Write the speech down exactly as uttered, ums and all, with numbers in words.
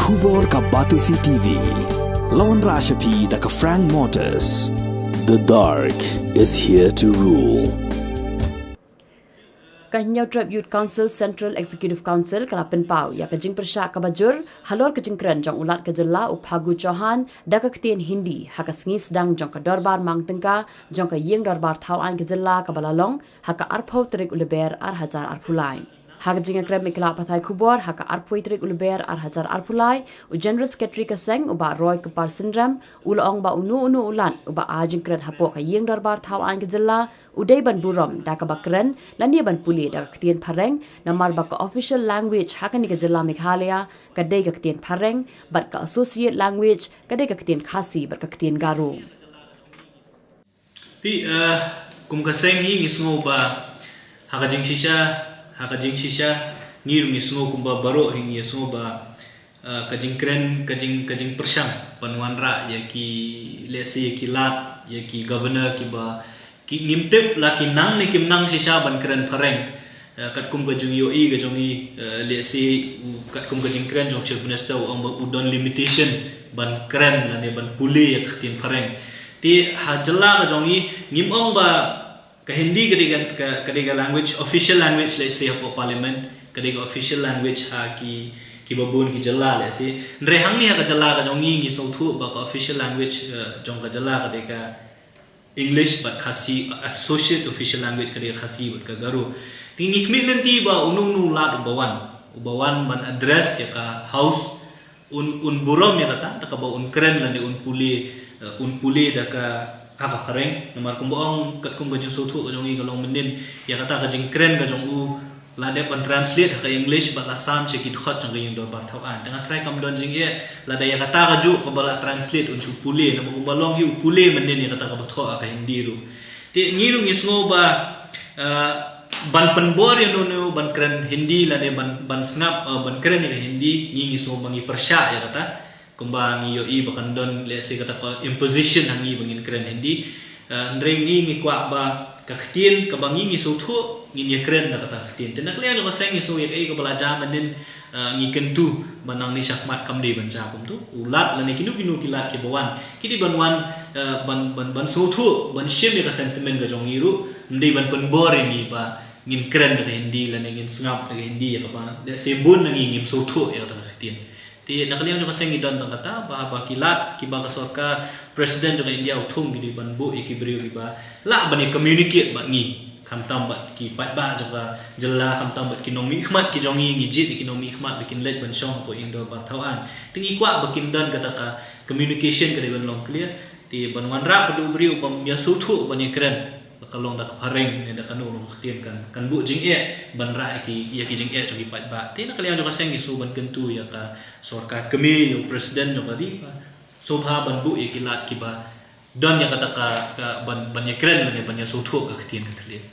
Khubor ka Batesi T V. Lawan Rashapi da ka Frank Motors. The dark is here to rule. Ka Hynñiewtrep Youth Council Central Executive Council ka la pynpaw ïa ka jingpyrshah kaba jur halor ka jingkren jong u Lat ka jylla u Phagu Chauhan da ka ktien Hindi ha ka sngi sdang jong ka Dorbar Mang Tyngka jong ka Ïing Dorbar Thaw Aiñ ka jylla kaba la long ha ka arphew tarik u Lber ar hajar arphew lai. Ha ka jingïakren bad ki lad pathai khubor ha ka arphew tarik u Lber ar hajar arphew lai, u General Secretary ka seng u Bah Roy Kpar Synrem u la ong ba uno uno u Lat uba ai jingkren hapoh ka Ïing Dorbar Thaw Aiñ ka jylla u dei ban burom da kaba kren lane ban pule da ka ktien Phareng, namar ba ka official language ha kane ka jylla Meghalaya ka dei ka ktien Phareng bad ka associate language ka dei ka ktien Khasi bad ka ktien Garo. Te, eh, kum ka seng ngi, ngi sngew ba ha ka jingshisha, ha ka jingshisha ngi ruh ngi sngew kumba baroh hi ngi sngew ba, eh, ka jingkren, ka jing, ka jingpyrshang ban wanrah ïa ki, let's say, ïa ki lad, ïa ki governor kiba ki, ngim tip la ki nang ne kim nang shisha ban kren Phareng. Eh, katkum ka jingïohi ka jong ngi, eh, let's say, u, katkum ka jingkren jong Chief Minister u ong ba u don limitation ban kren lane ban pule ïa ka ktien Phareng. Te ha jylla ka jong ngi ngim ong ba ka Hindi ka dei ka, ka, ka dei ka language, official language, let's say, hapoh Parliament, ka dei ka official language ha ki, kiba bun ki jylla, let's say. Hynrei hangne ha ka jylla ka jong ngi ngi sngewthuh ba ka official language, eh, jong ka jylla ka dei ka English bad Khasi, associate official language ka dei ka Khasi bad ka Garo. Te ngi khmih lynti ba uno uno u Lat uba wan, uba wan ban address ïa ka House, un, un burom ïa kata, da kaba un kren lane un pule, eh, un pule da ka, ha ka Phareng, namar kumba ong katkum ka jingsngewthuh ka jong ngi ka long mynnin ïa kata ka jingkren ka jong u la dep ban translate ha ka English bad la sam sha ki dkhot jong ka Ïing Dorbar Thaw Aiñ. Te nga tharai kam don jingeh lada ïa kata kajuh kaba la translate un shu pule, namar kumba long hi u pule mynnin ïa kata kaba thoh ha ka Hindi ruh. Te ngi ruh ngi sngew ba, eh, ban pynbor ïa uno uno ban kren Hindi lane ban, ban sngap, eh, ban kren ïa ka Hindi, ngi ngi sngew ba ngi pyrshah ïa kata. Kumba ngi ïohi ba kan don, let's say, kata ka imposition ha ngi ba ngin kren Hindi. Eh, hynrei ngi ngi kwah ba ka ktien kaba ngi ngi sngewthuh ngin ïa kren da kata ka ktien. Te na ka liang jong ka seng ngi sngew ïa kaei kaba la jia mynnin, eh, ngi kyntu ba nangne shakhmat kam dei ban jia kumto. U Lat lane kino kino ki Lat kiba wan ki dei ban wan, eh, ban, ban, ban sngewthuh, ban shim ïa ka sentiment ka jong ngi ruh, ym dei ban pynbor ïa ngi ba ngin kren da ka Hindi lane ngin sngap da ka Hindi ïa kaba, let's say, bun na ngi ngim sngewthuh ïa kata ka ktien. Te na ka liang jong ka seng ngi don tang kata ba, ba ki Lat kiba ka sorkar, President jong ka India u thung ki dei ban buh ïa ki briew kiba lah ban ïa communicate bad ngi, khamtam bad ki paidbah jong ka jylla, khamtam bad ki nongmihkhmat ki jong ngi, ngi jied ïa ki nongmihkhmat ba kin leit ban shong hapoh Ïing Dorbar Thaw Aiñ. Te ngi kwah ba kin don kata ka communication ka dei ban long clear. Te ban wanrah ba u briew bym ïa sngewthuh ban ïa kren ba ka long da ka Phareng ne da kano ruh ka ktien kan, kan buh jingeh ban rah ïa ki, ïa ki jingeh jong ki paidbah. Te na ka liang jong ka seng ngi sngew ban kyntu ïa ka sorkar kmie, ïa u President jong ka ri ba sngewbha ban buh ïa ki Lat kiba don ïa kata ka, ka ban, ban ïa kren lane ban ïa sngewthuh ka ktien ka thylliej.